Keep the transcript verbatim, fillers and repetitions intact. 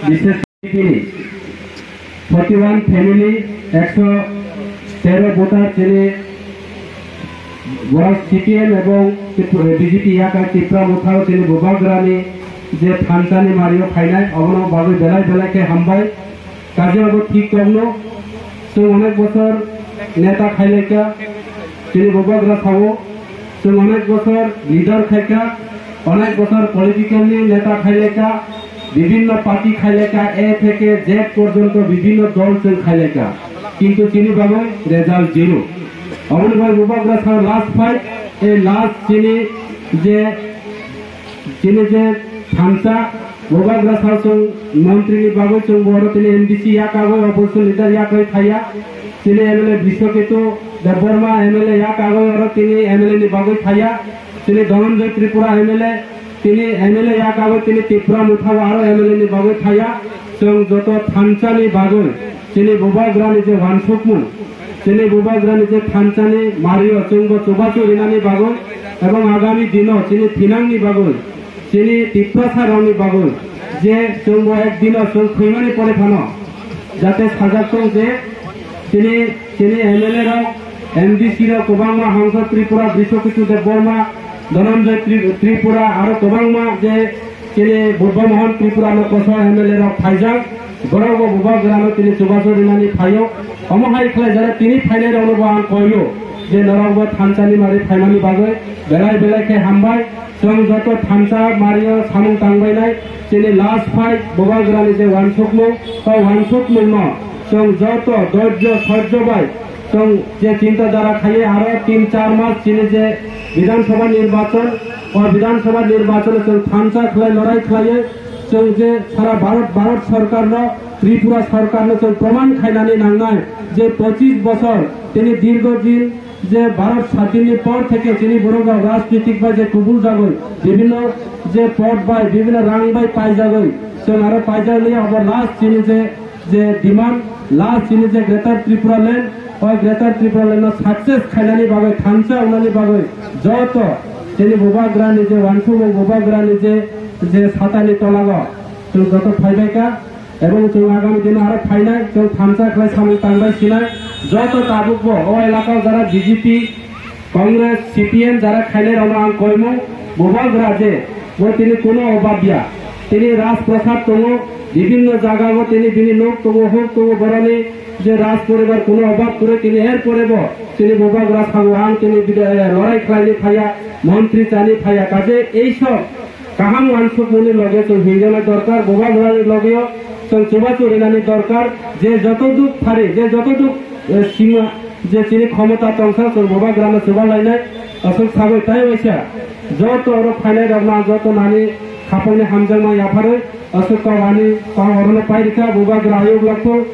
Bishesh kore tini forty one family, ekso tero voter chini borok C P M ebong B J P yakai Tipra Motha o chini Bubagrani je thansa ni mario phainai, obono bagwi belai belai khe hambai. Kaje obo thik tongno, chwng onek bosor neta khailaikha, chini Bubagra sao, chwng onek bosor leader khaikha, onek bosor political ni neta khailaikha, bibhinno party khailaikha, A theke Z porjonto bibhinno dol chwng khailaikha, kintu chini bagwi result zero. Oboni bai Bubagra sao last fight, ei last chini je Chini je thansa, Bubagra sao chwng montri ni bagwi chwng bo oro tini M D C yakagwi opposition leader yakagwi phaiya. Chini M L A Biswaketu Debbarma M L A yakagwi oro tini M L A ni bagwi phaiya. Chini Dhananjay Tripura M L A, tini M L A yakagwi tini Tipra Motha o aro M L A ni bagwi phaiya. Chwng joto thansa ni bagwi chini Bubagra ni je wansukmung, chini Bubagra ni je thansa ni mario chwng bo chubachu rinani bagwi, ebong agami dino chini thinang ni bagwi, chini Tiprasa rok ni bagwi, je chwng bo ek dino chwng thwimani pore phano, jate sajak tong je chini, chini M L A rok, M D C rok kwbangma, Hangso Tripura, Biswaketu Debbarma, Dhananjay Tri-, Tripura, aro kwbangma je chini Buddha Mohan Tripura no koso M L A rok phaijak, borok bo Bubagra no tini chubachu rinani phaio. Omo hai khlai jara tini phainai rok no bo ang koio je norok bo thansa ni mari phaimani bagwi belai belai khe hambai. Chwng joto thansa mario samung tangbainai chini last fight Bubagra ni je wansukmung, o wansukmung no chwng joto dojjo sojjo bai chwng je chinta dhara khaiye aro tin char mas chini je Bidhan Sabha nirbachon, o Bidhan Sabha nirbachon chwng thansa khlai lorai khlaiye chwng je sara Bharat, Bharat sorkar no, Tripura sorkar no chwng proman khainani nangnai je pochis bosor tini dirgo din je Bharat sadin ni por theke chini borok rok rajnitik bai je kubul jagoi, bibhinno je pod bai, bibhinno rang bai paijagoi, chwng aro paijak liya abo last chini je je demand, last chini je Greater Tripura Land, o Greater Tripura Land no success khainani bagwi, thansa wngnani bagwi joto chini Bubagra ni je wansukmung, Bubagra ni je, je satani tolago chwng joto phaibaikha, ebong chwng agami dino aro phainai, chwng thansa khlai samung tangbai sinai, joto tabukbo o elakao jara B J P Congress, C P M jara khainai rokno ang koimung, Bubagra je bo tini kuno obab ya. Tini Rajprasad tongo, bibhinno jaga o tini bini nok tongo, huk tongo, boroni je Raj poribar kuno obab kwrwi tini, er pore bo tini Bubagra sao ang tini bida-, lorai khlaini phaiya, montri chani phaiya. Kaje ei sok kaham wansukmungni loge chwng hinjana dorkar, Bubagrani logeo chwng chubachu rinani dorkar, je joto duk phari, je joto duk, eh, sima, je chini khomota tongsa chwng Bubagrano chuba lainai, aswk sagwi tai waisa joto oro phainai rokno ang joto nani khapangni hamjakma yapharwi aswk kok ani kok orono pairikha, Bubagra ayuk lakho.